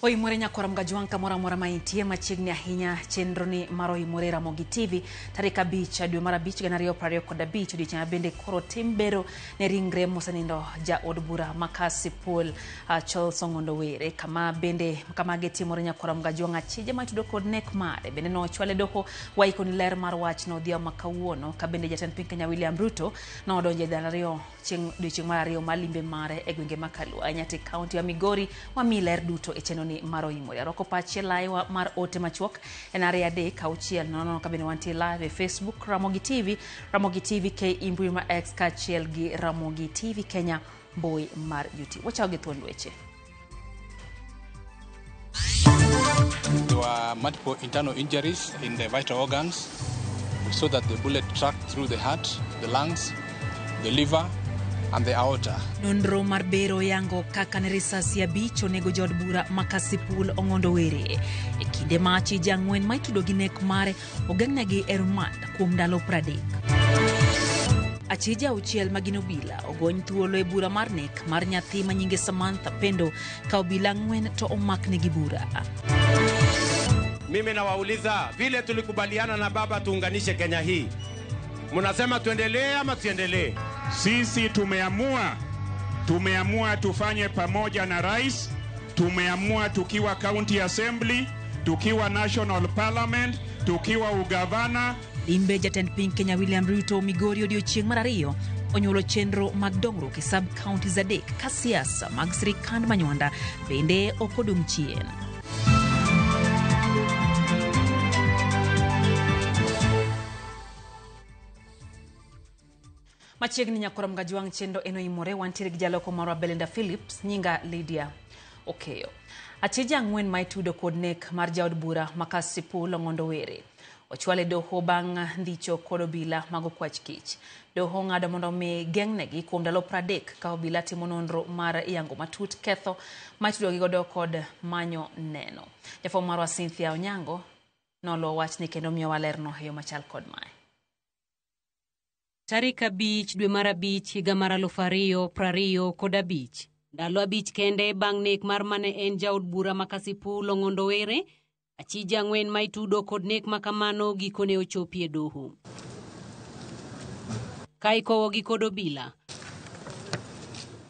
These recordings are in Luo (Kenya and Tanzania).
Oimore nyakora Mgajwang' kamoro amora ma intie machiegni ahinya chenro ni mar Oimore Ramogi TV tarik 5 dwe mar 5 2025 odiochieng' bende koro tim bero ne ringre mosenindo jaod bura ma Kasipul Charles Ong'ondo Were kama bende kama gitimore nyakora Mgajwang' achije matudo kod nek mare bende nochwale doho waiko ni ler mar wachno odhiambo ma kawuono ka bende jatend piny Kenya William Ruto nodonjo e ndalo ariyo chieng' odiochieng' mar ariyo mar limbe mare e gwenge ma Kalua ahinya kaunti ya Migori wami ler duto e chenro ni mar Oimore. Arwako pachi e laiwa mar ote machuok en 2 3 6 0 0 ka bende wantie live e Facebook Ramogi TV, Ramogi TV KE mbui mar X kaachiel gi Ramogi TV Kenya mbui mar YouTube. Wachako gi thuond weche. There were multiple internal injuries in the vital organs. We saw that the bullet tracked through the heart, the lungs, the liver, and the aorta. Nonro mar bero yango kaka ne risasi 5 onego jaod bura ma Kasipul Ong'ondo Were. E kinde ma achije 4 ma itudo gi nek mare ogeng'negi e remand kuom ndalo 30. Achije 6 ma gin obila ogony thuolo e bura mar nek mar nyathi ma nyinge Samantha Pendo ka obila 4 to omaknegi bura. Mimi nawauliza, vile tulikubaliana na baba tuunganishe Kenya hii, mnasema tuendelee ama tuendelee? Sisi tumeamua tufanye pamoja na rais, tumeamua tukiwa county assembly, tukiwa national parliament, tukiwa ugavana. Limbe jatend piny Kenya William Ruto Migori odiochieng' mar ariyo onyuolo chenro mag dongruok e sub counties 3 ka siasa mag sirikand Manywanda bende ok odong' chien. Machiegni nyakora Mgajwang' chenro eno imore wantiere gi jaloko marwa Belinda Phillips nyinga Lydia Okeyo. Achije 4 ma itudo kod nek mar jaod bura ma Kasipul Ong'ondo Were ochwale doho bang' ndicho kod obila mag okwach kich. Doho ng'ado mondo mi geng'negi kuom ndalo 30 ka obila timo nonro mar yango matut ketho ma itudogi godo kod manyo neno. Jafwambo marwa Cynthia Onyango noluwo wachni kendo miyowa lerno e yo machal kod mae. Tarik 5 dwe mar 5 higa mar 2025, ndalo 5 kende bang' nek mar mane en jaod bura ma Kasipul Ong'ondo Were, achije 4 ma itudo kod nek makamano gikone ochopi e doho. Ka ikowogi kod obila,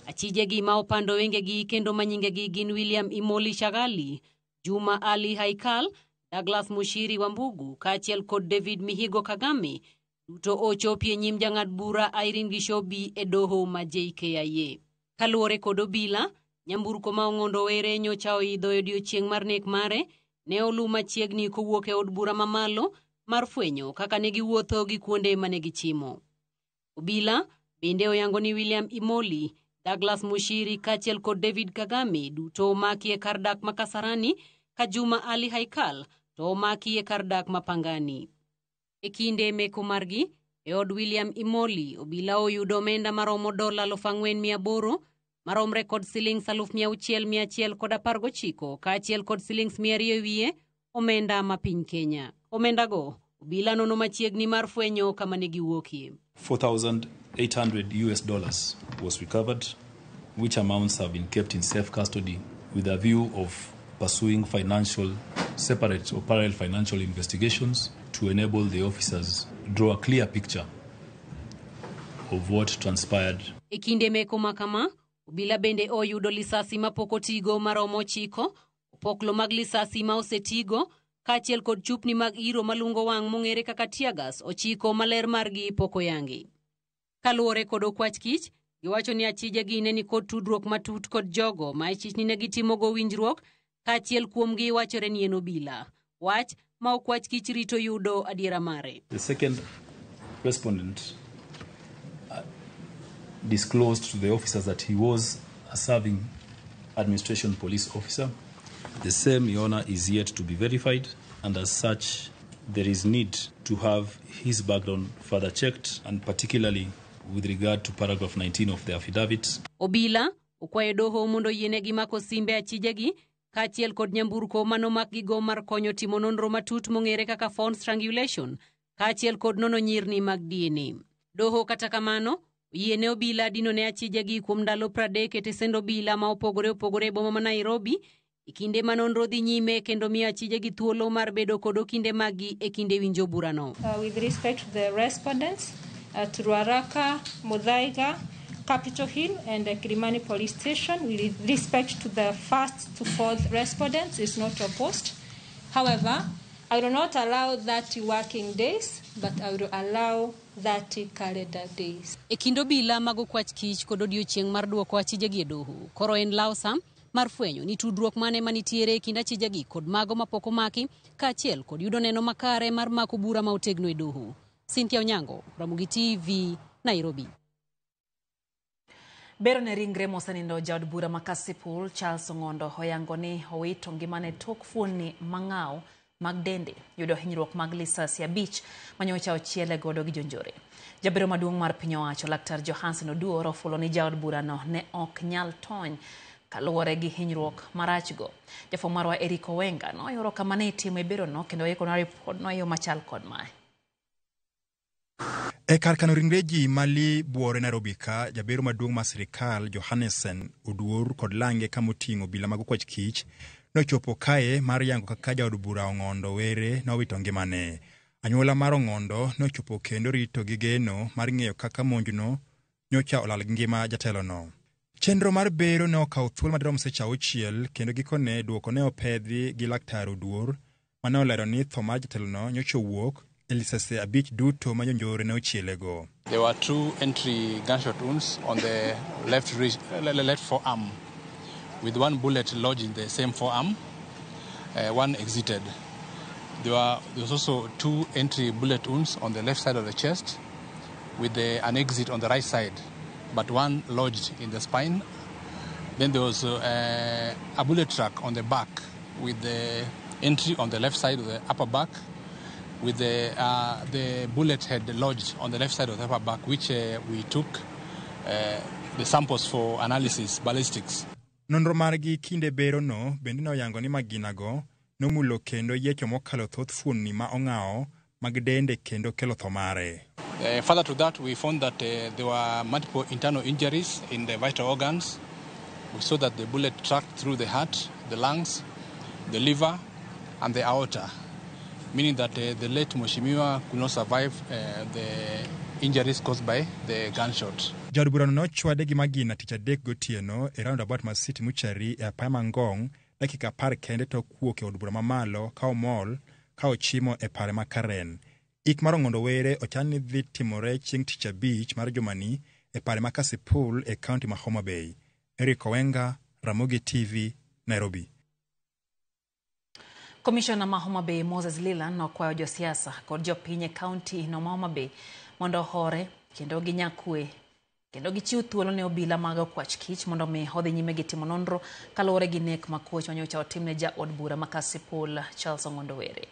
achijegi ma opando wengegi kendo ma nyingegi gin William Imoli Shagali, Juma Ali Haikal, Douglas Mushiri Wambugu kaachiel kod David Mihigo Kagame duto ochopi e nyim jang'ad bura Irene Gishobi e doho ma JKIA. Kaluwore kod obila, nyamburko ma Ong'ondo Were nyocha oidho e odiochieng' mar nek mare ne olu machiegni kowuok e od bura mamalo mar fwenyo kaka ne giwuotho gi kuonde mane gichimo. Obila bende oyango ni William Imoli, Douglas Mushiri kaachiel kod David Kagame duto omaki e kar dak ma Kasarani ka Juma Ali Haikal to omaki e kar dak ma Pangani. E kinde meko margi, e od William Imoli, obila oyudo omenda maromo dola 4,800 maromre kod silings 6,119 kaachiel kod silings 200 wiye omenda ma piny Kenya. Omendago, obila nono machiegni mar fwenyo kama ne giwuokie. $4,800 US dollars was recovered, which amounts have been kept in safe custody with a view of pursuing financial separate or parallel financial investigations to enable the officers draw a clear picture of what transpired. E kinde meko makama, obila bende oyudo lisasi mapok otigo maromo 9, opoklo mag lisasi ma osetigo, kaachiel kod chupni mag iro malungo wang' mong'ere kaka tear gas 9 maler margi pok oyangi. Kaluwore kod okwach kich, giwacho ni achijegi ne nikod tudruok matut kod jogo ma ichich ni ne gitimogo winjruok, kaachiel kuomgi wachore ni en obila. Wach ma okwach kich rito yudo adiera mare. The second respondent disclosed to the officers that he was a serving administration police officer. The same, Your Honor, is yet to be verified, and as such, there is need to have his background further checked, and particularly with regard to paragraph 19 of the affidavit. Obila okwayo doho mondo oyienegi mako simbe achijegi kaachiel kod nyamburko manomakgigo mar konyo timo nonro matut mong'ere kaka phone strangulation kaachiel kod nono nyirni mag DNA. Doho kata kamano oyiene obila dino ne achijegi kuom ndalo 30 e tesend obila ma opogore opogore e boma ma Nairobi E kinde ma nonro dhi nyime kendo miyo achije gi thuolo mar bedo kod okinde maggi e kinde winjo burano. With respect to the respondents at Ruaraka, Muthaiga, Capitol Hill and Kilimani Police Station, with respect to the first to fourth respondents is not opposed. However, I will not allow 30 working days, but I will allow 30 calendar days. E kind obila mag okwach kich kod odiochieng' mar duoko achije gi e doho, koro en law sa mar fwenyo ni tudruok mane manitiere e kind achijegi kod mago mapok omaki kaachiel kod yudo neno makare mar mako bura ma otegno e doho. Cynthia Onyango, Ramogi TV, Nairobi. Bero ne ringre mosenindo jaod bura ma Kasipul Charles Ong'ondo oyango ni owito ngimane tok fuonni mang'aw mag dende yudo hinyruok mag lisasi 5 manyocha ochiele godo gi jonjore. Jabero maduong' mar piny owacho Laktar Johansen Oduor ofulo ni jaod burano ne ok nyal tony kaluwore gi hinyruok marachgo. Jafwambo marwa Eric Owenga noyoro kama ne itimo e berono kendo oikonwa ripodno e yo machal kod mae. E kar kano ringre ji mali buore Nairobi ka, jabero maduong' mar sirikal Johannesen Oduor kod lange kamoting'o obila mag okwach kich nochopo kae mar yango kaka jaod bura Ong'ondo Were nowito ngimane. Anyuola mar Ong'ondo nochopo kendo rito gi geno mar ng'eyo kaka monjno nyocha olal gi ngima jatelono. Chenro mar bero ne okawo thuolo madirom seche 6 kendo gikone duoko ne opedhi gi Laktar Oduor mane olero ni tho mar jatelono nyocha owuok e lisasi 5 duto ma jonjore ne ochielego. There were 2 entry gunshot wounds on the left forearm, with one bullet lodged in the same forearm, one exited. There was also 2 entry bullet wounds on the left side of the chest, with an exit on the right side, but one lodged in the spine. Then there was a bullet track on the back, with the entry on the left side of the upper back, with the bullet head lodged on the left side of the upper back, which we took the samples for analysis, ballistics. Nonro margi kinde berono bende noyango ni maginago nomulo kendo yiecho mokalo thoth fuonni ma ong'awo mag dende kendo kelo tho mare. Further to that, we found that there were multiple internal injuries in the vital organs. We saw that the bullet tracked through the heart, the lungs, the liver, and the aorta, meaning that the late Mheshimiwa could not survive the injuries caused by the gunshot. Jaod burano nochwade gi magina tich adek gotieno e roundabout mar City Mortuary e apaya ma Ngong' dakika 10 kende tok wuok e od bura mamalo ka omol ka ochimo e pare ma Karen. Ik mar Ong'ondo Were ochan ni dhi timore chieng' tich abich mar jumani e pare ma Kasipul e kaunti ma Homa Bay. Eric Owenga, Ramogi TV, Nairobi. Komishona ma Homa Bay Moses Lila nokwayo josiasa kod jopiny e kaunti no ma Homa Bay mondo ohore kendo ginyakwe kendo gichiw thuolo ne obila mag okwach kich mondo mi odhi nyime gi timo nonro kaluwore gi nek makoch manyocha otimne jaod bura ma Kasipul Charles Ong'ondo Were.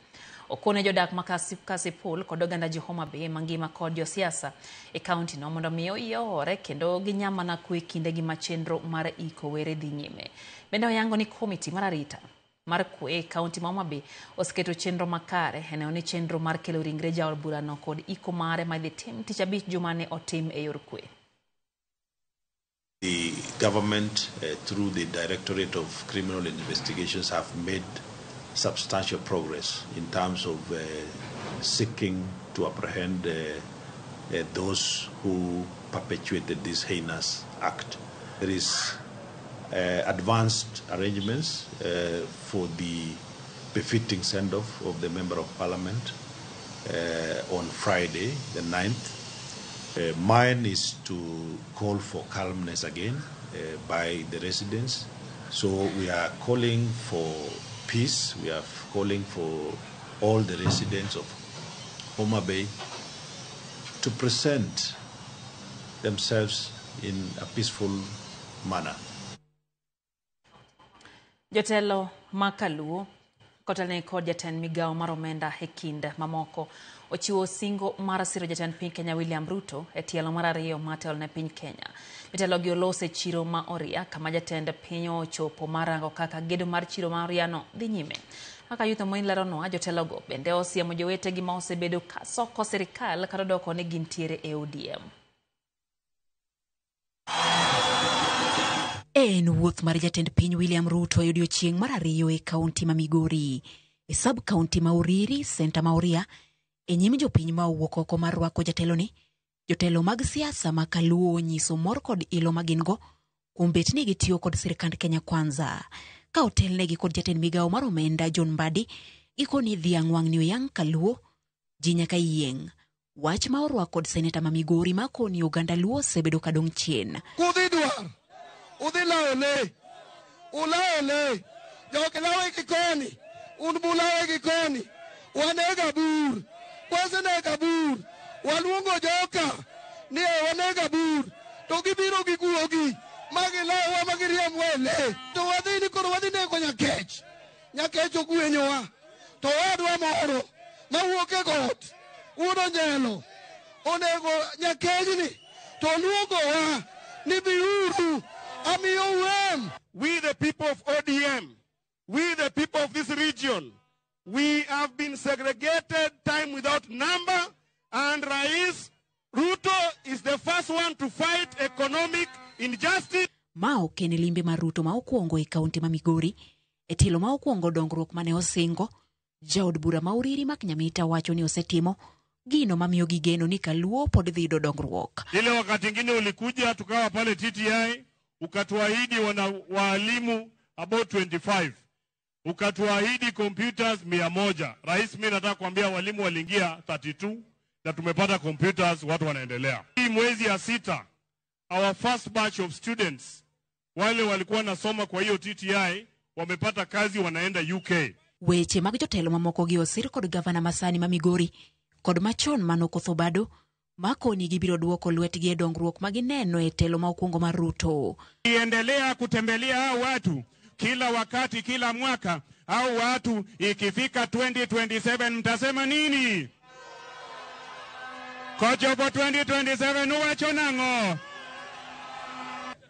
Okone jodak ma Kasipul kod oganda ji Homa Bay mangima kod josiasa e kaunti no mondo mi oyie ohore kendo ginyamana kwe kindegi ma chenro mar iko Were dhi nyime. Bende oyango ni komiti mar arita mar kwe e kaunti ma Homa Bay oseketo chenro makare e neno ni chenro mar kelo ringre jaod burano kod iko mare ma idhi tim tich abich jumani otim e yor kwe. The government, through the Directorate of Criminal Investigations, have made substantial progress in terms of seeking to apprehend those who perpetuated this heinous act. There is advanced arrangements for the befitting send-off of the Member of Parliament on Friday, the 9th. Mine is to call for calmness again by the residents. So we are calling for peace. We are calling for all the residents of Homa Bay to present themselves in a peaceful manner. Jotelo ma Kaluo kotelne kod jatend migawo mar omenda e kind mamoko ochiwo singo mar siro jatend piny Kenya William Ruto e tielo mar ariyo mar telo ne piny Kenya. Jotelo gi olose chiro ma Oria kama jatend piny ochopo mar rango kaka gedo mar chiro ma Oria no dhi nyime. Kaka Youth Moin leronwa, jotelogo bende osiemo jowetegi ma osebedo ka soko sirikal kata doko ni gintiere e ODM. En wuoth mar jatend piny William Ruto e odiechieng' mar ariyo e kaunti ma Migori, e sub kaunti ma Uriri, senta ma Oria, e nyim jopiny ma owuok oko mar rwako jateloni. Jotelo mag siasa ma Kaluo onyiso mor kod ilo ma gin go kuom bet ni gitiyo kod sirkand Kenya Kwanza. Ka otelnegi kod jatend migawo mar omenda John Mbadi, gikoni dhiang' wang'ni oyang' Kaluo, ji nyaka yieng'. Wach ma orwak kod seneta ma Migori ma koni oganda Luo osebedo kadong' chien. Kudhi dwar, udhi lawo le, ulawo le, jok lawe gi koni, un bulawe gi koni, wanega bur, wasenega bur, waluongo joka ni wanega bur, to gibiro gi guogi, magilawa magiriembo e le, to wadhi ni koro wadhi nego Nyakech, Nyakech ogwenyowa, to owadwa moro mawuok e got, wuod Onyelo, onego Nyakechni, to luongowa ni biuru, amiyou em. We the people of ODM, we the people of this region, we have been segregated time without number, and Rais Ruto is the first one to fight economic injustice. Ma ok en limbe mar Ruto ma okwongo e kaunti ma Migori, e tielo ma okwongo dongruok mane osingo, jaod bura ma Uriri Mark Nyamita wacho ni osetimo gino mamiyo gigeno ni Kaluo pod dhi yudo dongruok. Ile wakati ingine ulikuja tukawa pale TTI ukatuahidi wana waalimu about 25, ukatuahidi computers 100. Rais, mimi nataka kuambia walimu waliingia 32 na tumepata computers, watu wanaendelea. Hii mwezi ya 6, our first batch of students wale walikuwa nasoma kwa hiyo TTI wamepata kazi, wanaenda UK. Weche mag jotelo mamoko gi osir kod gavana masani ma Migori kod machon manokotho bado makoni gibiro duoko lwetgi e dongruok ma gineno e telo ma okwongo mar Ruto. Iendelea kutembelea hao watu kila wakati, kila mwaka. Hao watu ikifika 2027 mtasema nini? Kochopo 2027 uwacho nang'o?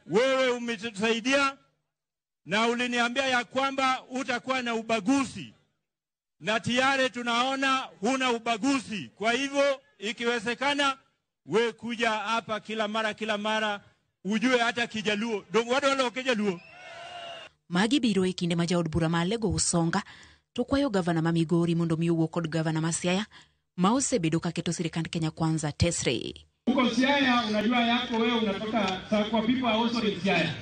Wewe umetusaidia na uliniambia ya kwamba utakuwa na ubaguzi, na tayari tunaona huna ubaguzi. Kwa hivyo ikiwezekana we kuja hapa kila mara kila mara, ujue hata Kijaluo. Dongo wadu wala Kijaluo. Magi biro e kinde ma jaod bura ma Alego Usonga to kwayo gavana ma Migori mondo mi owuo kod gavana ma Siaya ma osebedo ka keto sirikand Kenya Kwanza tesre. Huko Siaya unajua yako wewe unatoka kwa people are also in Siaya.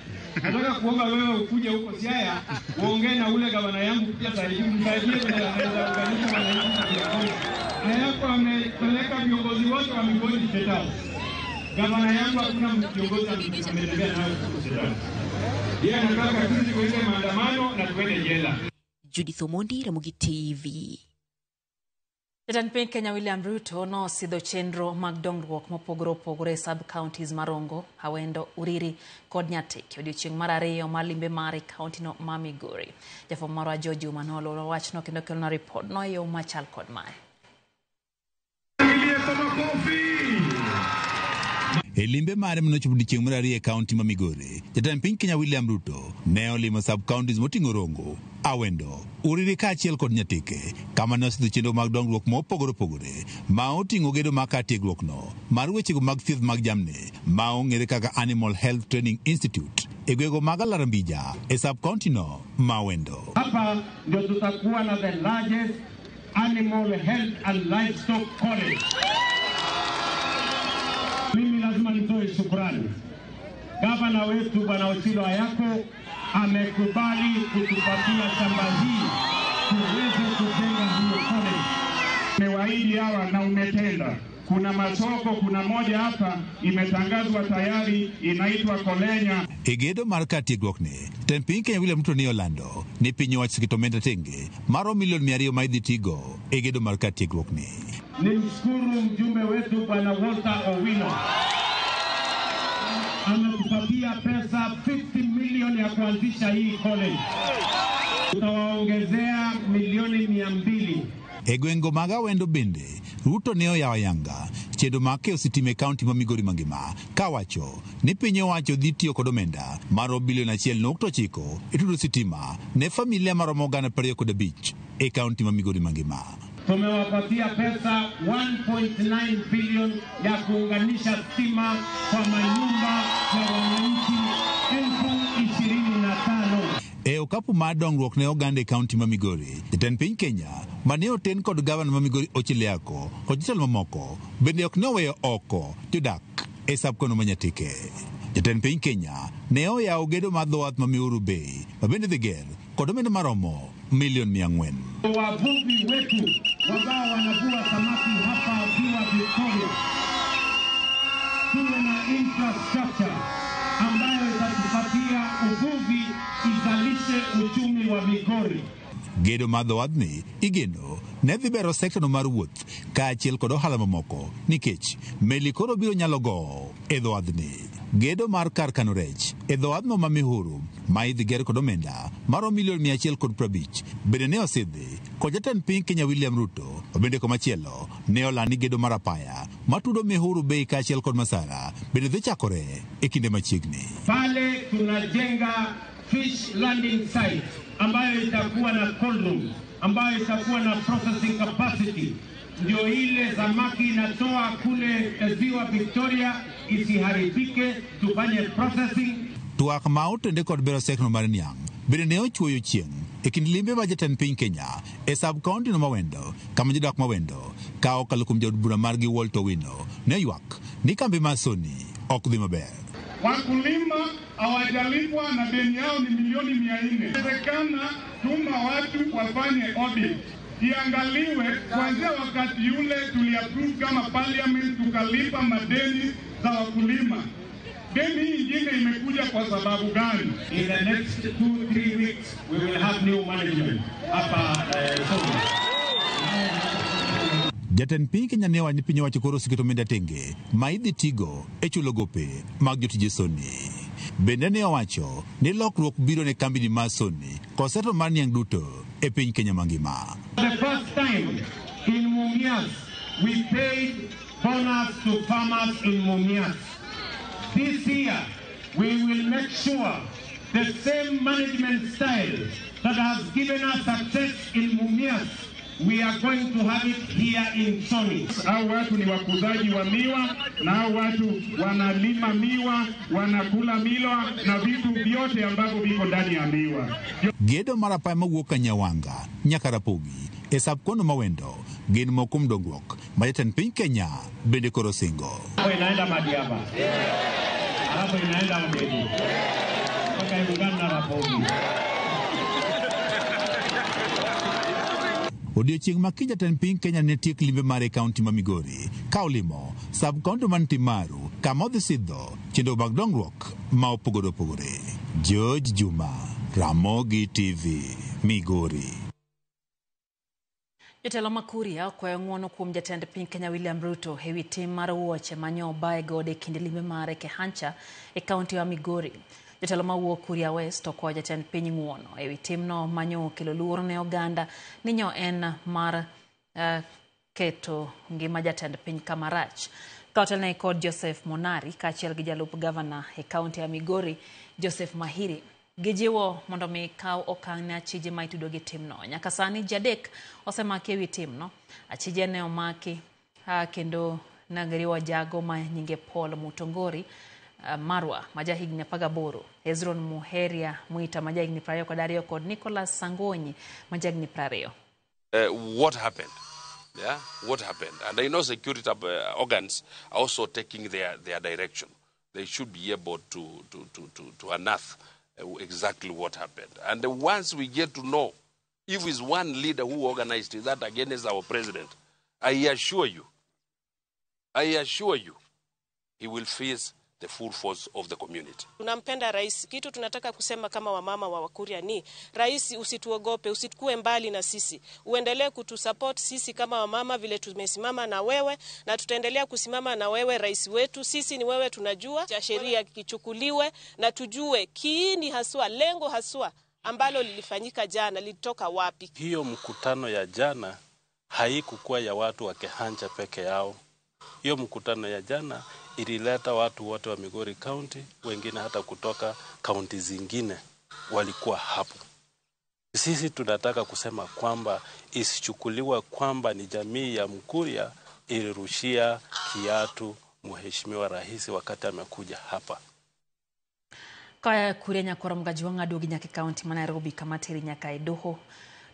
Nataka kuomba wewe ukuje huko Siaya uongee na ule gavana yangu pia saidie msaidie na anaweza kuunganisha wananchi. Na yako amepeleka viongozi wote wa Migori State House. Gavana yangu hakuna kiongozi ametembea nayo huko State House. Yeye anataka sisi tuende maandamano na tuende jela. Judith Omondi, Ramogi TV. Jatend piny Kenya William Ruto nosidho chenro mag dongruok mopogore opogore e sub-counties Marongo, Awendo, Uriri kod Nyatike odiechieng' mar ariyo mar limbe mare e kauntino ma Migori. Jafwambo marwa George Juma noloro wachno kendo kelona ripodno e yo machal kod mae. E limbe mare manochopo odiechieng' mar ariyo e kaunti ma Migori, jatend piny Kenya William Ruto ne olimo sub-counties moting'o Rongo, Awendo, Uriri kaachiel kod Nyatike, kama ne osidho chenro mag dongruok mopogore opogore ma oting'o gedo mar kar tiegruokno mar wechego mag thieth mag jamni ma ong'ere kaka Animal Health Training Institute e gwego mag Alarambija e sub-county no ma Awendo. Hapa ndio tutakuwa na the largest animal health and livestock college. Mimi lazima nitoe shukrani. Gavana wetu Bwana Ochilo Ayako amekubali kutupatia shamba hii tuweze kujenga hiyo college. Umewaahidi hawa na umetenda. Kuna masoko, kuna moja hapa imetangazwa tayari inaitwa Kolenya. E gedo mar kar tiegruokni, jatend piny Kenya William Ruto ne olando ni piny owacho oseketo omenda tenge maromo milion 200 ma idhi tigo e gedo mar kar tiegruokni. Nimshukuru mjumbe wetu Bwana Walter Owino. Ametupatia pesa 50 milioni ya kuanzisha hii college. Tutawaongezea milioni 200. E gwengo mag Awendo bende, Ruto ne oyawo ayanga chenro mar keyo sitima e kaunti ma Migori mangima kawacho ni piny owacho dhi tiyo kod omenda maromo bilion 1.9 e tudo sitima ne familia maromo 25,000 e kaunti ma Migori mangima. Tumewapatia pesa 1.9 bilion ya kuunganisha stima kwa manyumba ya wananchi 20,000. okapu mar dongruok ne oganda e kaunti ma Migori, jatend piny Kenya mane oten kod gavana ma Migori Ochieng Liako kod jotelo mamoko bende ok ne oweyo oko jodak e sub-county ma Nyatike. Jatend piny Kenya ne oyawo gedo mar dho wath ma Miuru Bay ma bende dhi ger kod omenda maromo milion 400. Wavuvi wetu ambao wanavua samaki hapa Ziwa Victoria, tuwe na infrastructure ambayo itatupatia uvuvi izalishe uchumi wa Migori. Gedo mar dho wadhni igeno ne dhi bero sekta no mar wuoth kaachiel kod ohala mamoko nikech meli koro biro nyalo gowo e dho wadhni. Gedo mar kar kano rech e dho wadhno ma Mihuru ma idhi ger kod omenda maromo milion 150 bende ne osidhi kod jatend piny Kenya William Ruto. Bende komachielo ne olandi ni gedo mar apaya matudo Mihuru Bay kaachiel kod Masara bende dhi chakore e kinde machiegni. Pale tunajenga fish landing site ambayo itakuwa na cold room, ambayo itakuwa na processing capacity, ndio ile samaki inatoa kule Ziwa Victoria isiharibike, tufanye processing. Twak ma otende kod bero sekno mar niang' bende ne ochuoyo chieng' e kind limbe ma jatend piny Kenya e sub-county no ma Wendo, kama jodak ma Wendo ka okalo kuom jaod bura margi Walter Owino ne ywak ni kambi mar Sony ok dhi maber. Wakulima hawajalipwa na deni yao ni milioni 400. Inawezekana tuma watu wafanye audit iangaliwe kuanzia wakati yule tuliapprove kama parliament tukalipa madeni za wakulima. Deni hii ingine imekuja kwa sababu gani? In the next 2-3 weeks we will have new management hapa Sony. Jatend piny Kenya ne owacho ni piny owacho koro oseketo omenda tenge ma idhi tigo e chulo gope mag jotije Sony. Bende ne owacho ni lokruok biro ne kambini mar Sony kod sekta mar niang' duto e piny Kenya mangima. The first time in Mumias we paid bonus to farmers in Mumias. This year we will make sure the same management style that has given us success in Mumias, we are going to have it here in Sony. Hao watu ni wakuzaji wa miwa na hao watu wanalima miwa, wanakula miwa na vitu vyote ambavyo viko ndani ya miwa. Gedo mar apaya mawuok ka Nyawanga nyaka Rapogi e sub-county ma Wendo gin moko kuom dongruok ma jatend piny Kenya bende koro singo. Hapo inaenda Madiaba. Hapo inaenda Ondedi. Mpaka Uganda Rapogi. Odiochieng' ma kiny jatend piny Kenya ne tiek limbe mare e kaunti ma Migori ka olimo sub-county man Timaru kama odhi sidho chenro mag dongruok ma opogore opogore. George Juma, Ramogi TV, Migori. Jotelo ma Kuria okwayo ng'uono kuom jatend piny Kenya William Ruto ewi tim mar wuoche manyo obaye godo e kinde limbe mare Kehancha e kaunti ma Migori. Jotelo mawuok Kuria West okwayo jatend piny ng'uono ewi timno manyo okelo luoro ne oganda ni nyo en mar keto ngima jatend piny kama rach. Ka otelne kod Joseph Monari kaachiel gi jalup gavana e kaunti ya Migori Joseph Mahiri. Gijiwo mondo mi kaw okang' ne achije ma itudo gi timno. Nyaka sani ji 3 osemaki ewi timno. Achije ne omaki kendo nagriwo jago ma nyinge Paul Mutongori Marwa ma jahigni 18, Hezron Muheria Mwita ma jahigni 22 kod Nicholas Sangonyi ma jahigni 20. What happened? Yeah, what happened? And I know security organs are also taking their direction. They should be able to unearth exactly what happened. And once we get to know if it's one leader who organized that against our president, I assure you, he will face the full force of the community. Tunampenda rais. Kitu tunataka kusema kama wamama wa Wakuria ni rais, usituogope, usitukue mbali na sisi. Uendelee kutusupport sisi kama wamama vile tumesimama na wewe, na tutaendelea kusimama na wewe rais wetu. Sisi ni wewe, tunajua cha sheria kichukuliwe na tujue kiini haswa, lengo haswa ambalo lilifanyika jana lilitoka wapi. Hiyo mkutano ya jana haikukuwa ya watu wa Kehancha peke yao. Hiyo mkutano ya jana ilileta watu wote wa Migori County, wengine hata kutoka kaunti zingine walikuwa hapo. Sisi tunataka kusema kwamba isichukuliwe kwamba ni jamii ya Mkuria ilirushia kiatu Mheshimiwa Rais wakati amekuja hapa. Kaya Kuria Nyakoro Mgajwang' aduogi nyaka e kaunti ma Nairobi kama teri nyaka e doho.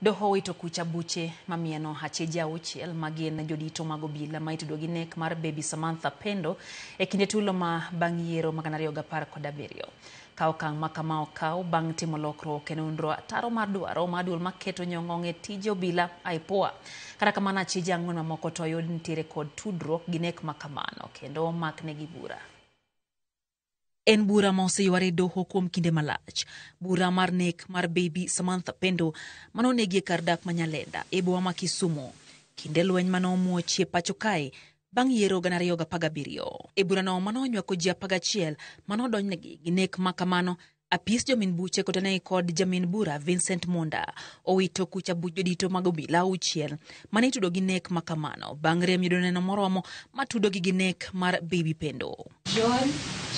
Doho owito kucha buche mamieno acheje auchiel magin jodito mag obila ma itudo gi nek mar Baby Samantha Pendo e kinde tulo ma bang' yiero mag 2017. Ka okang' ma kama okaw bang' timo lokruok e nonro ataro mar dwaro mar duol maketo nyong'ong' e tije obila IPOA. Kata kamano acheje ang'wen mamoko to oyud nitiere kod tudruok gi nek ma kamano kendo omaknegi bura. En bura ma oseyware e doho kuom kinde malach. Bura mar nek mar Baby Samantha Pendo mane onegi e kar dak ma Nyalenda e boma ma Kisumu kinde lweny mane omuochie pacho kae bang' yiero 2017. E burano mane onywako ji 11 mane odonjnegi gi nek ma kamano, apis jomin buche kotenegi kod jamin bura Vincent Munda owito kucha buch jodito mag obila auchiel mane itudo gi nek ma kamano bang' rem yudo neno moromo matudogi gi nek mar Baby Pendo. John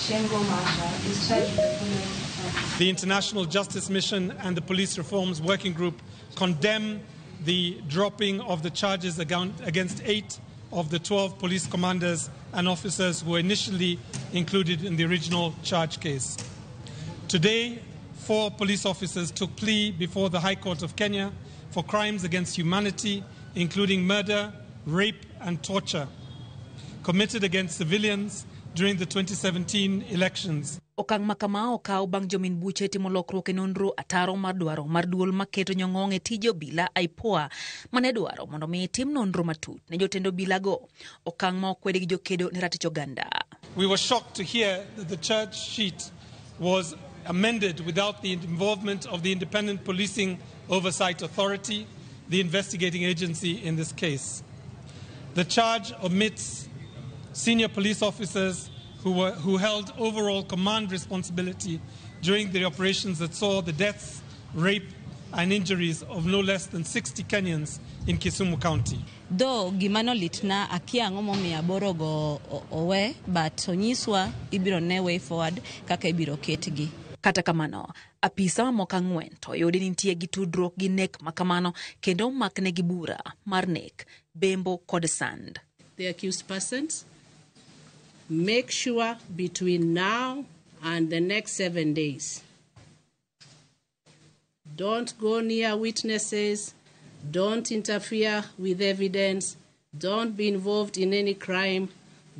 Shengo Maha is charged with the following offense. The International Justice Mission and the Police Reforms Working Group condemn the dropping of the charges against 8 of the 12 police commanders and officers who were initially included in the original charge case. Today, 4 police officers took plea before the High Court of Kenya for crimes against humanity, including murder, rape, and torture, committed against civilians during the 2017 elections. Okang' ma kama okaw bang' jomin buche timo lokruok e nonro ataro mar dwaro mar duol maketo nyong'ong' e tije obila IPOA mane dwaro mondo mi tim nonro matut ne jotend obilago. Okang' ma okwedi gi jokedo ne ratich oganda. We were shocked to hear that the charge sheet was amended without the involvement of the Independent Policing Oversight Authority, the investigating agency in this case. The charge omits senior police officers who held overall command responsibility during the operations that saw the deaths, rape, and injuries of no less than 60 Kenyans in Kisumu County. Though gimano litna akia ang'o momiyo aborogo owe, but onyiswa ibiro ne way forward kaka ibiro ketgi. Kata kamano, apisa mamoko ang'wen to oyudi ni nitie gi tudruok gi nek ma kamano kendo omaknegi bura mar nek, bembo kod sand. The accused persons, make sure between now and the next 7 days, don't go near witnesses, don't interfere with evidence, don't be involved in any crime,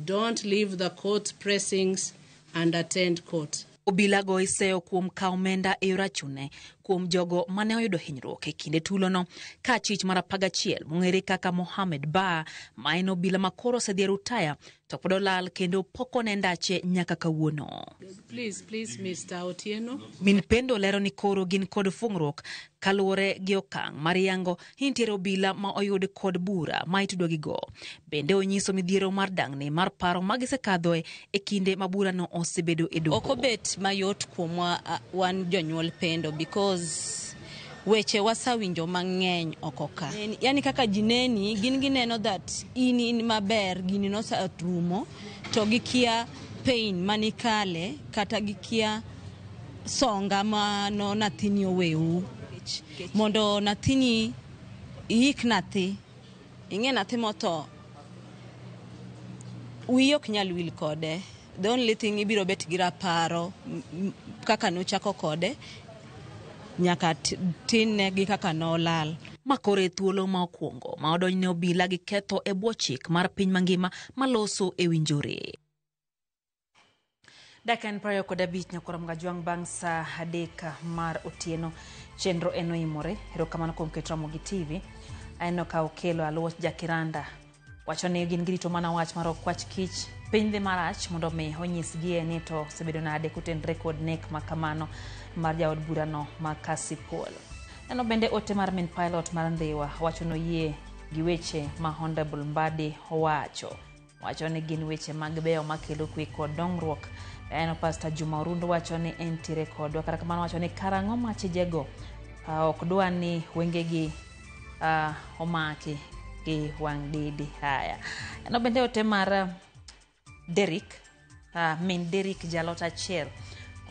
don't leave the court pressings and attend court. Obila go iseyo kuom kawo omenda e yor achune kuom jogo mane oyudo hinyruok e kinde tulono ka achich mar 11 mong'ere kaka Mohamed Ba ma en obila ma koro osedhi e rutaya to pod olal kendo pok one ndache nyaka kawuono. Please, please, Mr. Otieno. Min Pendo lero ni koro gin kod fung'ruok kaluwore gi okang' mar yango ni nitiere obila ma oyud kod bura ma itudo gi go. Bende onyiso midhiero mar dang'ni mar paro ma gisekadhoe e kinde ma burano osebedo e doho. Ok obet mayot kuomwa wan jonyuol Pendo because weche wasawinjo mang'eny oko ka. Yani kaka ji neni, gin gineno that in maber, gini noserumo, to gikia pain manikale kata gikia songa mano nathini oweu. Mondo nathini iik nathi, ing'e nathi motho, wiyi ok nyal wil kode. The only thing ibiro bet gi raparo kaka nochako kode nyaka tinne gi kaka nolal. Ma koro e thuolo ma okwongo ma odonjne obila gi ketho e bwo chik mar piny mangima maloso e winjore. Dakika 25 nyakoro Mgajwang' bang' saa 3 mar otieno. Chenro en oimore. Erokamano kuom keto Ramogi TV. Aneno ka okelo Aluoch Jakiranda wacho ni gin girito mana wach mar okwach kich. Piny dhi marach mondo mi onyisgie ni to osebedo nade kotenre kod nek ma kamano mar jaod burano ma Kasipul. Neno bende ote mar min pilot mar Ndhiwa wacho noyie gi weche ma Honorable Mbadi owacho. Wacho ni gin weche mag beyo makelo kwe kod dongruok. Aneno Pastor Juma Orundo wacho ni entiere kodwa. Kata kamano wacho ni karang'o ma chijego ok dwa ni wengegi omaki gi wang' didi. Haya. Neno bende ote mar Derrick, min Derrick jalot achiel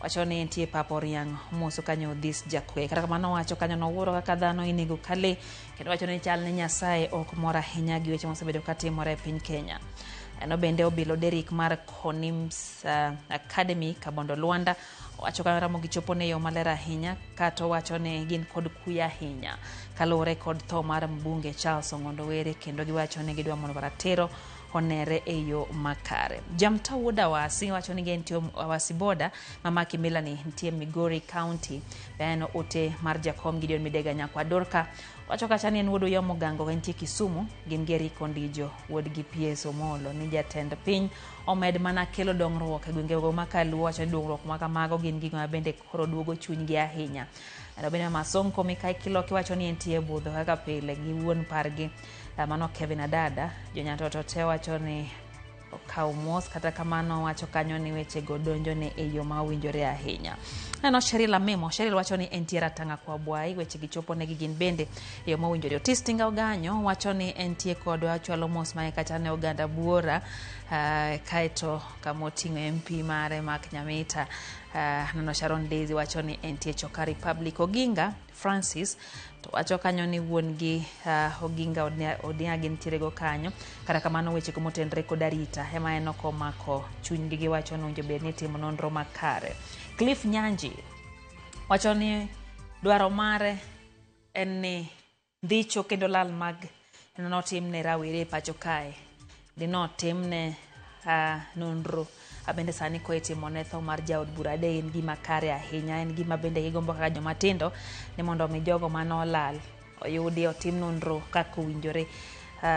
wacho ni entie Papa Oriang' moso kanyo Odhis Jakwe. Kata kamano wacho kanyo nowuoro kaka dhano inego kale kendo wacho ni chal ni Nyasaye ok mor ahinya gi weche mosebedo katimore e piny Kenya. Eno bende obilo Derrick mar Konims Academy Kabondo Luanda Owacho ka Ramogi chopo ne yo maler ahinya kato wacho ni gin kod kuyo ahinya kaluwore kod tho mar mbunge Charles Ong'ondo Were, kendo giwacho ni gidwa mondo ratiro onere e yo makare. Jamta wuod Awasi wacho ni gentie Awasi boda mamaki Milani nitie Migori County. Beno ote mar Jakom Gideon Midega nyakwa Dorka wacho kacha ni en wuod Oyomo Gango entie Kisumu, gin gi Eric Ondijo wuod gi PS Omolo ni jatend piny omed mana kelo dongruok e gwengego ma kaluo. Wacho ni dongruok ma kamago gin gigo ma bende koro duogo chunygi ahinya. Bende Mama Sonko Mikai Kiloki wacho ni entie budho kaka pile gi wuon pargi mano Kevin Adada. Jonyatoto te wacho ni okaw mos, kata kamano wacho kanyo ni wechego donjone e yo ma owinjore ahinya. Neno Cheryl Amimo, Cheryl wacho ni entie Ratanga kwa Bwai, weche gi chopo negi gin bende e yo mowinjore. Otis Tinga Oganyo wacho ni entie kodwa, ochwalo mos mae kata ne oganda buora, kaeto kama oting'o MP mare Mark Nyamita. Neno Sharon Daisy wacho ni entie Choka Republic. Oginga Francis to wacho kanyo ni wuon gi Oginga Odinga gintiere go kanyo, kata kamano weche go motenore kod arita ema en ok omako chunygi, giwacho ni owinjo bed ni itimo nonro makare. Cliff Nyanji wacho ni dwaro mare en ni ndicho kendo lal mag notimne rawere e pacho kae dinotimne nonro bende sani ko itimo ne tho mar jaod bura de en gima kare ahinya, en gima bende gigombo kaka joma tindo ni mondo mi jogo manolal oyudi otim nonro kaka owinjore,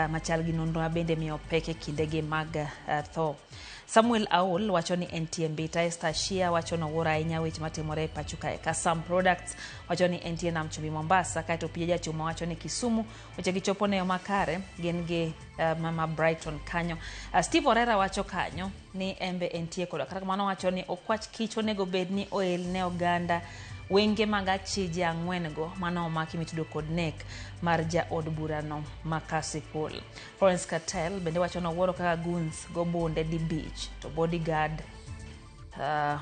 machal gi nonro ma bende miyo pek e kindegi mag tho. Samuel Aol wacho ni entie Mbita. Esther Shia wacho ni owuoro ahinya weche matimore e pacho kae. Kasam Products wacho ni entie Nam Chumbi Mombasa, kaeto Pija Jachuma wacho ni Kisumu weche gichopo ne yo makare, gin gi Mama Brighton kanyo. Steve Orera wacho kanyo ni embe entie kodwa, kata kamano wacho ni okwach kich onego bed ni oel ne oganda wenge mag achije ang'wen go mano omaki mitudo kod nek mar jaod burano ma Kasipul. Florence Cartel bende wacho ni owuoro kaka goons go bunde di beach to bodyguard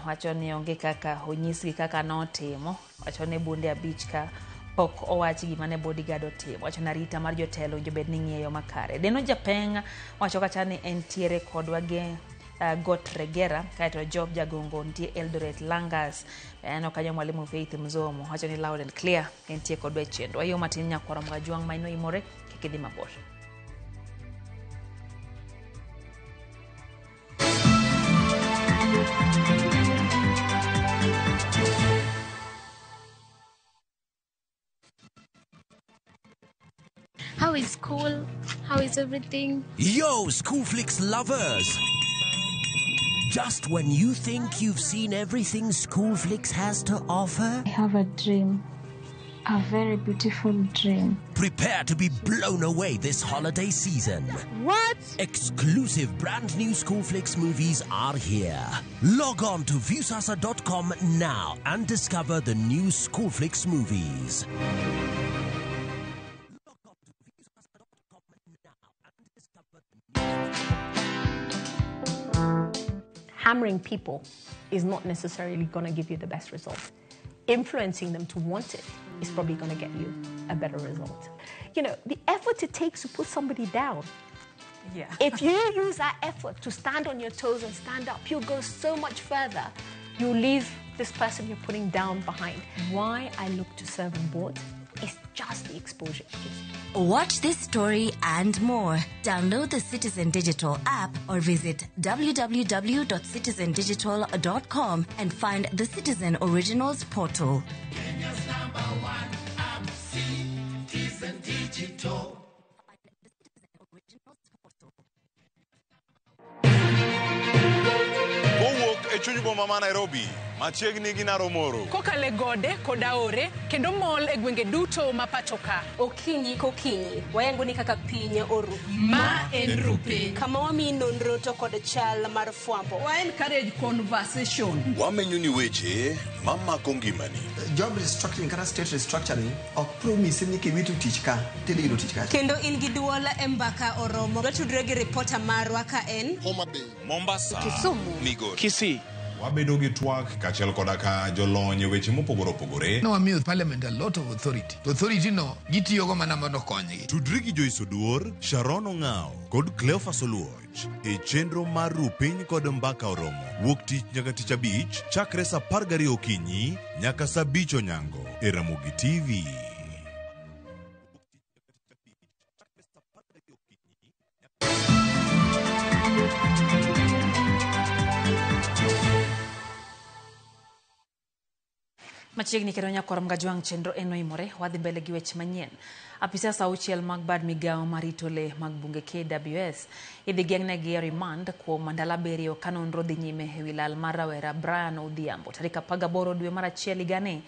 wacho ni onge kaka onyisgi kaka notimo. Wacho ni bunde abich ka pok owach gima ne bodyguard otimo. Wacho ni arita mar jotelo owinjo bed ni ng'iyo makare. Deno Japeng wacho kacha ni entiere kodwa gi Got Regera, kaeto Job Jagongo nitie Eldoret Langas. Aneno kanyo Mwalimu Faith Mzomo wacho ni loud and clear entie kodwa e chenro. Wayo matin nyakwaro Mgajwang' ma inoimore kik idhi mabor. How is school? How is everything? Yo, Schoolflix lovers! Just when you think you've seen everything Schoolflix has to offer, I have a dream. A very beautiful dream. Prepare to be blown away this holiday season. What? Exclusive brand new Schoolflix movies are here. Log on to Viusasa.com now and discover the new Schoolflix movies. Hammering people is not necessarily going to give you the best result. Influencing them to want it is probably going to get you a better result. You know, the effort it takes to put somebody down. Yeah. If you use that effort to stand on your toes and stand up, you'll go so much further. You leave this person you're putting down behind. Why I look to serve on board is just the exposure it gives you. Watch this story and more. Download the Citizen Digital app or visit www.citizendigital.com and find the Citizen Originals portal. Kenya's number one app, Citizen Digital. Kowuok e chuny boma ma Nairobi, machiegni gi Naromoro. Kokalo e gode kod aore kendo mol e gwenge duto ma pacho ka. Okinyi kokinyi wayango ni kaka piny oru. Ma en Rupiny. Kama wamiyi nonro to kod chal mar fwambo. Wa encourage conversation. Wamenyo ni weche mamako ngimani. Job restructuring kata state restructuring ok promise ni kiwito tich ka tidhi yudo tich kacha. Kendo in gi duol e mbaka oromo. Watudre gi ripota marwa ka en Homa Bay, Mombasa, Kisumu, Migori, Kisii. Wabedo gi twak kaachiel koda ka jolony e weche mopogore opogore. Ne wamiyo parliament a lot of authority. To authority no gitiyogo mana mondo okonygi. Tudri gi Joyce Oduor, Sharon Ong'ao kod Cleophas Oluoch e chenro mar Ru Piny kod Mbaka Oromo wuok tich nyaka tich abich chakre saa 12 okinyi nyaka saa 5 onyango e Ramogi TV. Machiegni kendo nyakwar Mgajwang' chenro en oimore, wadhi mbele gi weche manyien. Apisas auchiel mag bad migawo marito le mag bunge KWS idhi geng'negi e remand kuom ndalo 7 ka nonro dhi nyime ewi lal mar rawera Brian Odhiambo tarik 18 dwe mar achiel higani.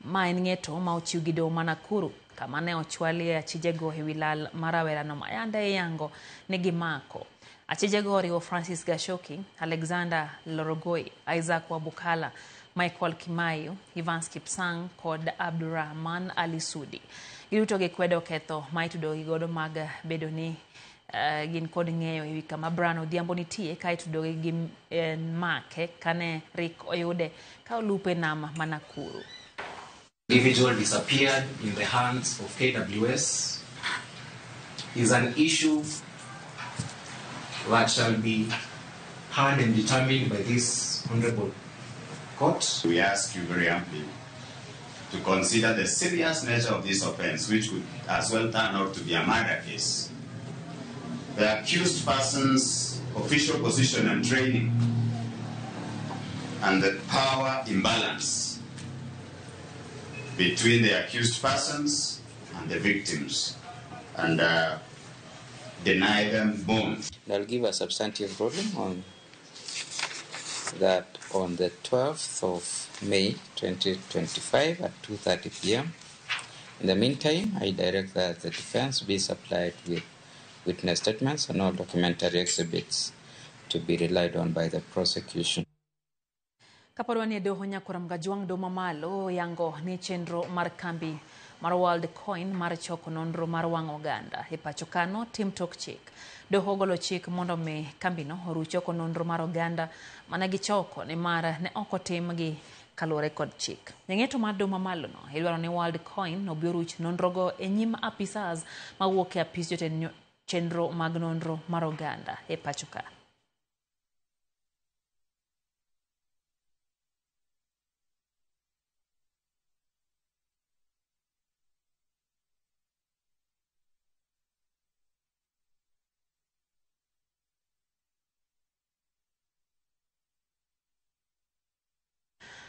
Ma en ng'eto ma ochiw gi doho ma Nakuru kama ne ochwalie achijego ewi lal mar rawerano ma yande iyango ni gimako. Achijego oriwo Francis Gashoki, Alexander Lorogoi, Isaac Wabukala, Michael Kimayu, Evans Kipsang kod Abdurrahman Ali Sudi. Giduto gikwedo ketho ma itudogi godo mag bedo ni gin kod ng'eyo ewi kama Brian Odhiambo nitie ka itudogi gi make kane rik oyude ka olupo e nam ma Nakuru. Individual disappeared in the hands of KWS is an issue that shall be heard and determined by this honorable court. We ask you very humbly to consider the serious nature of this offense, which could as well turn out to be a murder case. The accused person's official position and training, and the power imbalance between the accused persons and the victims, and deny them bond. I'll give a substantive ruling on that on the 12th of May 2025 at 2:30 p.m. In the meantime, I direct that the defense be supplied with witness statements and all documentary exhibits to be relied on by the prosecution. Kapod wanie doho nyakwar Mgajwang' doho mamalo yango ni chenro mar kambi mar World Coin mar choko nonro mar wang' oganda e pacho kano tim tok chik. Doho ogolo chik mondo mi kambino oruch choko nonro mar oganda mane gichoko nimar ne ok otimgi kaluwore kod chik. Jang'eto mar doho mamalo no idwaro ni World Coin obi oruch nonrogo e nyim apisas mawuok e apis jotend chenro mag nonro mar oganda e pacho ka.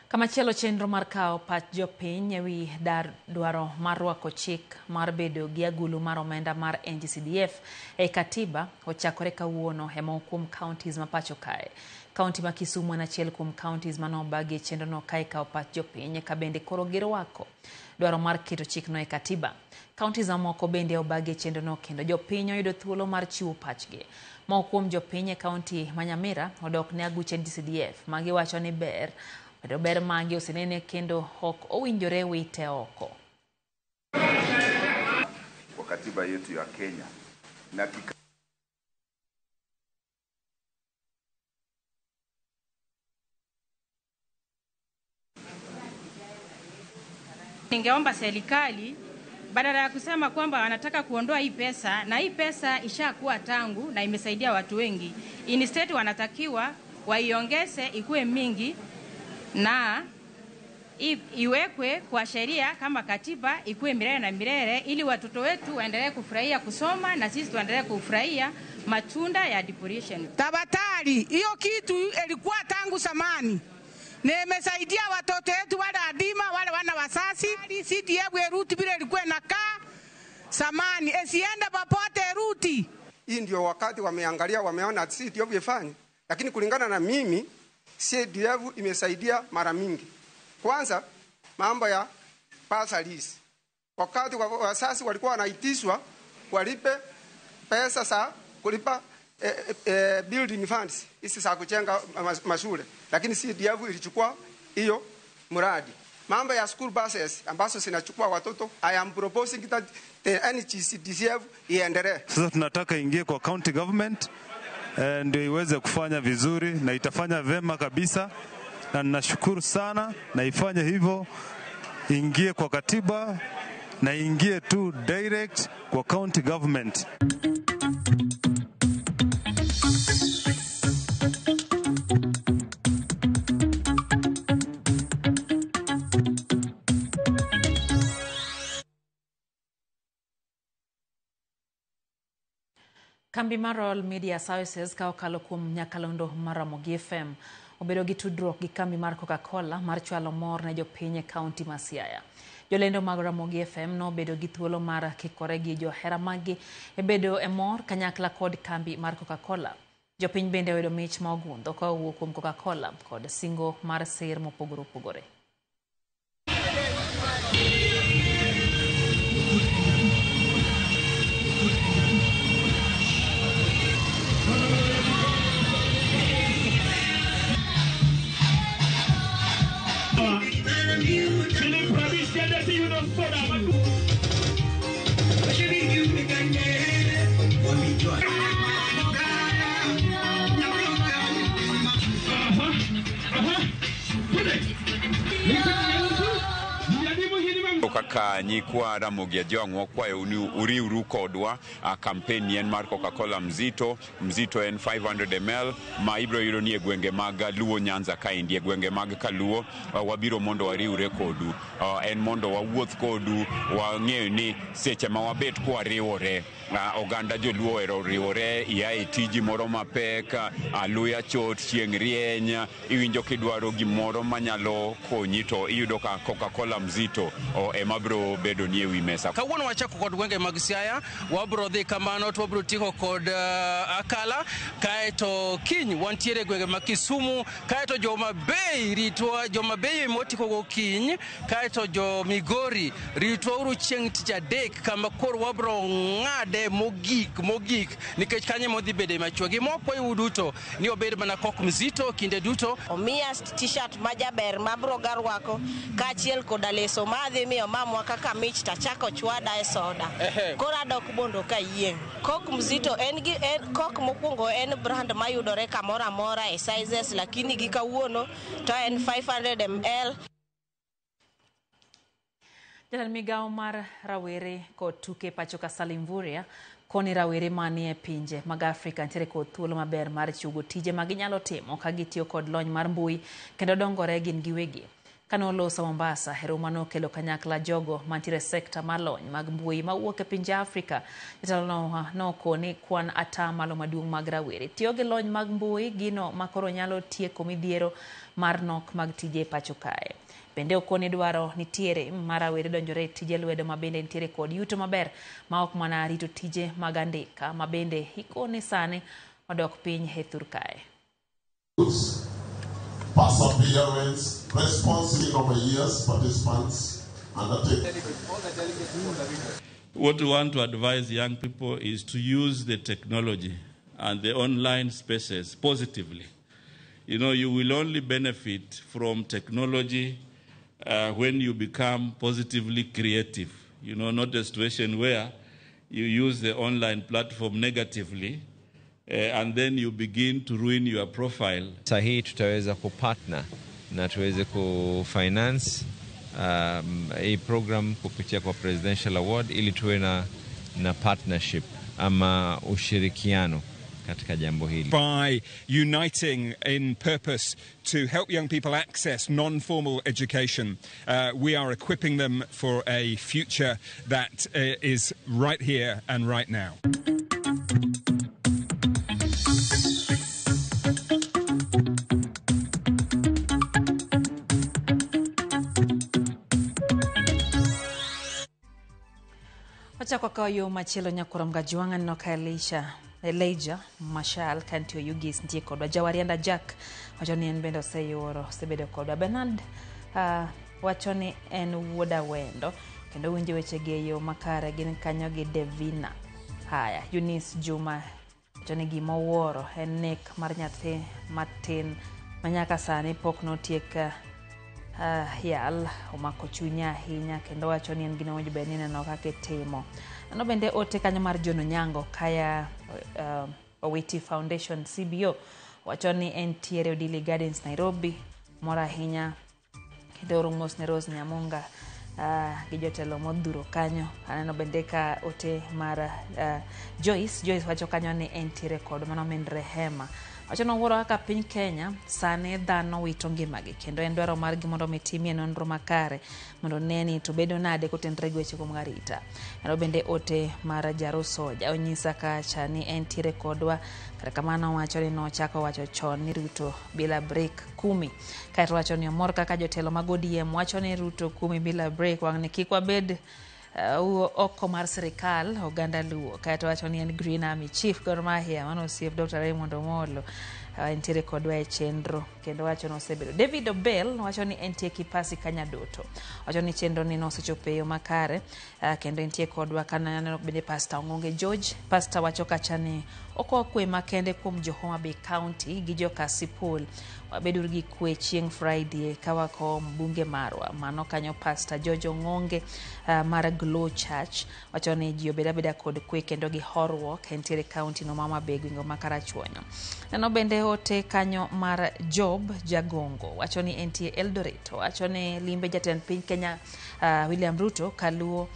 Kamachielo chenro mar kawo pach jopiny ewi dar dwaro mar rwako chik mar bedo gi agulu mar omenda mar NGCDF e katiba ochakore kawuono e moko kuom counties ma pacho kae. Kaunti ma Kisumu en achiel kuom counties manobagi e chenrono ka ikawo pach jopiny ka bende koro girwako dwaro mar keto chikno e katiba. Counties mamoko bende obagi e chenrono kendo jopiny oyudo thuolo mar chiwo pachgi. Moko kuom jopiny e kaunti ma Nyamira odok ne aguch NGCDF ma giwacho ni ber kendo ber magi osenene kendo ok owinjore wite oko. Kwa katiba yetu ya Kenya na Ningeomba serikali badala ya kusema kwamba wanataka kuondoa hii pesa, na hii pesa ishakuwa tangu na imesaidia watu wengi, instead wanatakiwa waiongeze ikuwe mingi na iwekwe kwa sheria kama katiba ikuwe milele na milele, ili watoto wetu waendelee kufurahia kusoma na sisi tuendelee kufurahia matunda ya devolution. Tabatari, hiyo kitu ilikuwa tangu zamani na imesaidia watoto wetu wale adima wale wana wasasi. CDF eruti bila ilikuwa inakaa zamani, isiende popote eruti. Hii ndio wakati wameangalia, wameona CDF ifanye, lakini kulingana na mimi CDF imesaidia mara mingi. Kwanza mambo ya bursaries. Wakati wasasi walikuwa wanaitishwa walipe pesa za kulipa building funds hizi za kujenga mashule, lakini CDF ilichukua hiyo mradi. Mambo ya school buses ambazo zinachukua watoto, I am proposing that the NGCDF iendelee. Sasa tunataka ingie kwa county government ndio iweze kufanya vizuri na itafanya vema kabisa. Na ninashukuru sana, na ifanye hivyo, ingie kwa katiba na ingie tu direct kwa county government. Kambi mar Royal Media Services ka okalo kuom nyakalondo mar Ramogi FM obedo gi tudruok gi kambi mar Coca-Cola mar chwalo mor ne jopiny e kaunti ma Siaya. Jolendo mag Ramogi FM nobedo gi thuolo mar kikore gi johera maggi e bedo e mor kanyakla kod kambi mar Coca-Cola. Jopiny bende oyudo mich ma ogundho ka owuok kuom Coca-Cola kod singo mar sir mopogore opogore. Kaka nyikwa Ramogi Ajwang' wakwayo ni uriwru kodwa. Campaign en mar Coca-Cola Mzito. Mzito en 500 ml ma ibiro yudo ni e gwenge mag Luo Nyanza kaendi, e gwenge mag Kaluo. Wabiro mondo wariwre kodu, en mondo wawuoth kodu, wang'eyo ni seche ma wabet kwariwore, oganda joluo ohero riwore, ia e tiji moro mapek, luya chot, chieng' rieny, iwinjo kidwaro gimoro manyalo konyi to iyudo ka Coca-Cola Mzito ema biro bedo ni ewi mesa. Kawuono wachako kod gwenge mag Siaya, wabiro dhi kamano to wabiro tieko kod Akala, kaeto kiny wantiere gwenge mag Kisumu, kaeto jo Homa Bay ritwa, jo Homa Bay motiko go kiny, kaeto jo Migori ritwa uru chieng' tich adek kama koro wabiro ng'ade mogik nikech kanyo modhi bede machuok. Gima wakwayou duto ni obed mana Coke Mzito kinde duto. Omiya t-shirt majaber mabro ga rwako kaachiel koda leso madhi miyo mamwa kaka mich tachako chwada e soda. Koro adok bondo kayieng'. Coke Mzito en gi en Coke mokwongo en brand mayudore kamoro amora e sizes, lakini gi kawuono to en 500 ml. Jatend migawo mar rawere kod tuke pacho ka Salim Mvurya koni rawere manie pinje mag Afrika nitiere kod thuolo maber mar chiwo tije ma ginyalo timo ka gitiyo kod lony mar mbui kendo dongore gin giwegi. Kane oloso Mombasa, romo nokelo kanyakla jogo mantiere sekta mar lony mag mbui mawuok e pinje Afrika. Jatelono nokoni kwan atamalo maduong' mag rawere tiyo gi lony mag mbui gino makoro nyalo tieko midhiero mar nok mag tije e pacho kae. Bende okoni dwaro nitiere mar rawere donjore e tije lwedo ma bende nitiere kod yuto maber ma ok mana rito tije mag andika ma bende ikone sani odok piny e thur kae. Perseverance, response over years, participants undertake. What we want to advise young people is to use the technology and the online spaces positively. You know, you will only benefit from technology when you become positively creative. You know, not a situation where you use the online platform negatively and then you begin to ruin your profile. Sahi tutaweza kupartner na tuweze kufinance hii program kupitia kwa Presidential Award ili tuwe na partnership ama ushirikiano katika jambo hili. By uniting in purpose to help young people access non-formal education, we are equipping them for a future that is right here and right now. Wachako kawo yo machielo nyakurom Gajwang' aneno ka Elijah Mashal kantie Oyugis nitie kodwa. Jawarianda Jack wacho ni en bende oseyuoro osebedo kodwa. Bernard wacho ni en wuod Awendo kendo winjo wechegi e yo makare gin kanyo gi Devina. Haya, Eunice Juma wacho ni gima owuoro en nek mar nyathi matin ma nyaka sani pok notiek yal omako chunye ahinya kendo wacho ni en gino owinjo bed ni neno kaka itimo. Mano bende ote kanyo mar John Onyango kaya Owiti Foundation CBO wacho ni entiere Odili Gardens Nairobi Mor ahinya kendo oro mos ne Rose Nyamunga gi jotelo modhuro kanyo. Aneno bende ka ote mar Joyce wacho kanyo ni entiere kod mano min Rehema. Wacho nowuoro kaka piny Kenya sani dhano wito ngimagi kendo en dwaro margi mondo mi timie nonro makare mondo ne ni to bedo nade kotenore gi weche mag arita. Aneno bende ote mar Jaro Soja onyisa kacha ni entiere kodwa, kata kamano owacho ni nochako wacho chon ni Ruto bila break 10. Kaeto wacho ni omor kaka jotelo mag ODM wacho ni Ruto 10 bila break, wang'ni kik wabed oko mar sirikal oganda Luo. Kaeto wacho ni en Green Army Chief Gor Mahia mano osiep Dr. Raymond Omolo entiere kodwa e chenro kendo wacho ni osebedo. David Obel wacho ni entie Kipasi Kanyadoto, wacho ni chenro ni nosechopo e yo makare kendo entie kodwa. Kaneno bende Pastor Ong'onge George, Pastor wacho kacha ni okowo kwe makende kuom jo Homa Bay County gi jo Kasipul, wabeduru gi kwe chieng' Friday ka wakowo mbunge marwa. Mano kanyo Pastor George Ong'onge mar Glow Church wacho ni ji obed abeda kod kwe kendo gi horuok entiere county no ma Homa Bay gwenge ma Karachuonyo. Neno bende ote kanyo mar Job Jagongo wacho ni entie Eldoret, wacho ni limbe jatend piny Kenya William Ruto kaluo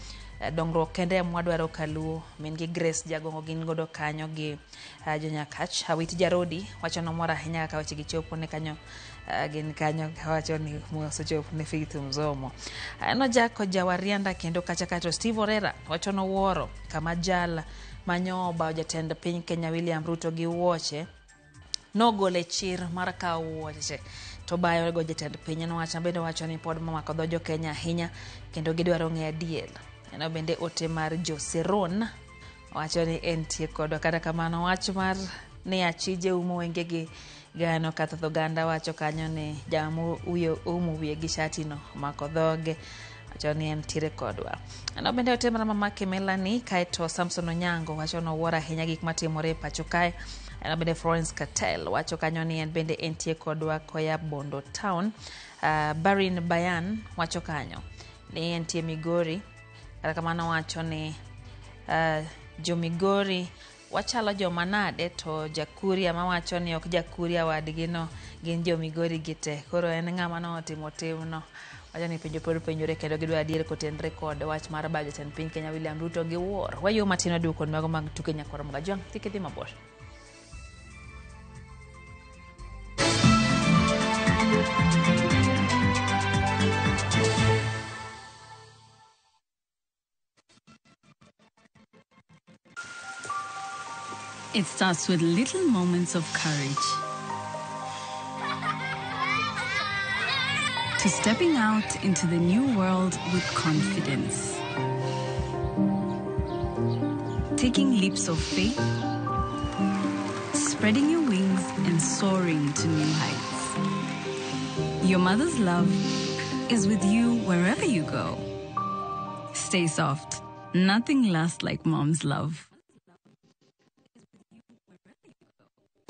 dongruok kende mwadwaro kaluo. Min gi Grace Jagongo gin godo kanyo gi Jonyakach. Awiti Jarodi wacho nomor ahinya kaka weche gi chopo ne kanyo gin kanyo wacho ni osechopo ne Faith Mzomo. Aneno Jako Jawarianda kendo kacha kato Steve Orera wacho nowuoro kama jal manyo obawo jatend piny Kenya William Ruto gi wuoche nogole chir mar kawo wuoche to bayo go jatend piny. Nowacho bende wacho ni pod mamako dho jo Kenya ahinya kendo gidwaro ng'eyo adier. Neno bende ote mar Joseron wacho ni entie kodwa, kata kamano wach mar ni achije umo wengegi gano ka thoth oganda wacho kanyo ni jama umo wiye gi shati no omako dhoge, wacho ni entiere kodwa. Neno bende ote mar mamake Melanie. Kaeto Samson Onyango wacho nowuoro ahinya gik matimore e pacho kae. Neno bende Florence Cattell wacho kanyo ni en bende entie kodwa koya Bondo Town. Barin Bayan wacho kanyo ni entie Migori, kata kamano wacho ni jo Migori wachalo joma nade to Jakuria mawacho ni ok Jakuria wadgi no gin jo Migori gite. Koro en ng'ama notimo timno, wacho ni penjo pod penjore kendo gidwa adier kotenre kod wach mar bayo jatend piny Kenya William Ruto gi wuoro. Wayo matin waduogo kod mago mag tuke nyakwar Mgajwang', kik idhi mabor. It starts with little moments of courage. To stepping out into the new world with confidence. Taking leaps of faith, spreading your wings and soaring to new heights. Your mother's love is with you wherever you go. Stay soft. Nothing lasts like mom's love.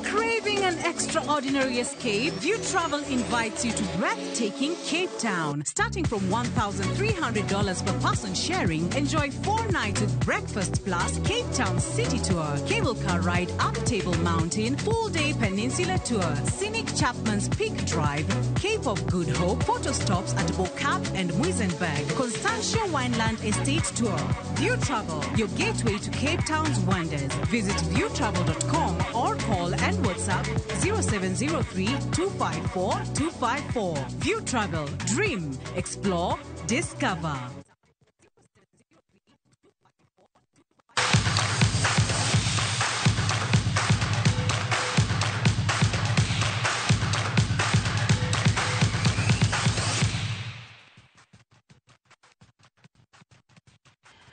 Craving an extraordinary escape? View Travel invites you to breathtaking Cape Town. Starting from $1,300 per person sharing, enjoy 4 nights with breakfast plus Cape Town City Tour, cable car ride up Table Mountain, full-day peninsula tour, scenic Chapman's Peak Drive, Cape of Good Hope, photo stops at Bo-Kaap and Muizenberg, Constantia Wineland Estate Tour. View Travel, your gateway to Cape Town's wonders. Visit viewtravel.com or call and WhatsApp 0703 254 254. View Travel, dream, explore, discover.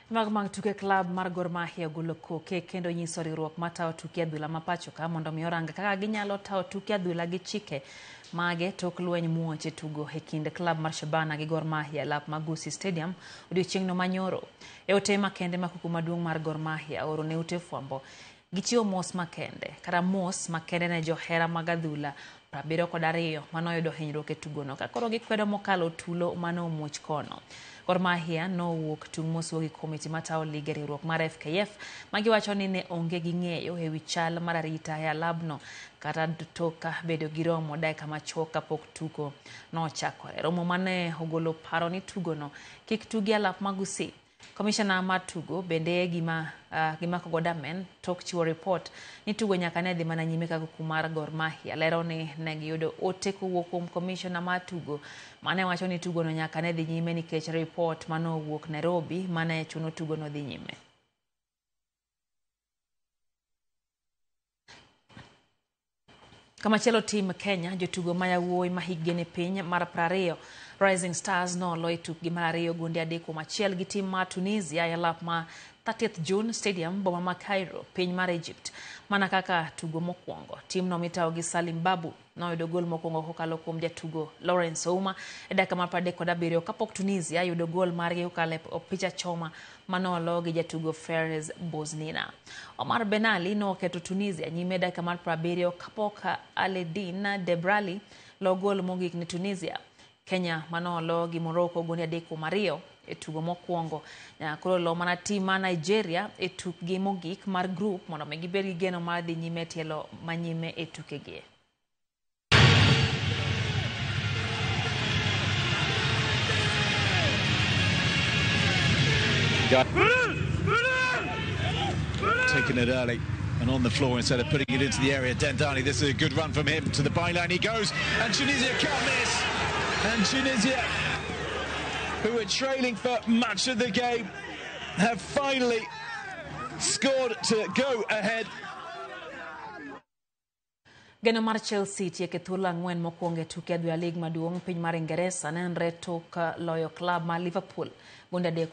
Mago mag tuke klab mar Gor Mahia ogolo koke kendo nyiso riwruok matayo tuke adhula ma pacho ka mondo mi orang kaka ginyalo tayo tuke adhula gi chike mage tok lweny muoch e tugo e kind klab mar Shabana gi Gor Mahia lap mag Gusii Stadium odiochieng'no manyoro. E ote makende ma kuku maduong' mar Gor Mahia oro ne ute fwambo gichiwo mos makende kata mos makende ne johera mag adhula 72 manoyudo hinyruok e tugono ka koro gikwedo mokalo tulo mane omuoch kono. Gor Mahia nowuok tung' mosuo gi komiti matayo lig e riwruok mar FKF magiwacho ni ne onge gi ng'eyo ewi chal mar arita e alabno kata tok bedo gi romo dakika machuok kapok tugo nochakore. Romo mane ogolo paro ni tugono kik tugi alap ma Gusii. Komishona mar tugo bende gimako godo amen tok chiwo ripot ni tugo nyaka ne dhi mana nyime kaka kum mar Gor Mahia lero ni ne giyudo ote kowuok kuom komishona mar tugo mane wacho ni tugono nyaka ne dhi nyime nikech ripot manowuok Nairobi mane chuno tugono dhi nyime. Kamachielo tim Kenya jotugo ma yawuoyi ma hikgi ni piny mar 20 Rising Stars nolo e tukgi mar 2 gonde 3-1 gi tim mar Tunisia e alap ma 30th June Stadium boma ma Cairo piny mar Egypt. Mana kaka tugo mokwongo, timno mitawo gi Salim Babu noyudo gol mokwongo kokalo kuom jatugo Lawrence Ouma e dakika mar 37 kapok Tunisia yudo gol margi kokalo e opich achoma manolo gi jatugo Ferez Boznina. Omar Benali noketo Tunisia nyime e dakika mar 70 kapok Aledin Debrali lo gol mogik ne Tunisia. Kenya manolo gi Morocco gonde 3-2 e tugo mokwongo. Koro lo mana tim ma Nigeria e tukgi mogik mar group mondo mi gibed gi geno mar dhi nyime tielo manyime e tukegi. Taking it early and on the floor instead of putting it into the area. Dendani, this is a good run from him. To the byline he goes, and Tunisia can't miss. And Tunisia, who were trailing for much of the game, have finally scored to go ahead. Geno mar Chelsea tieke thuolo 4 mokwongo e tuke adhula lig maduong' piny mar Ingeresa nenre tok loyo klab mar Liverpool gonde 3.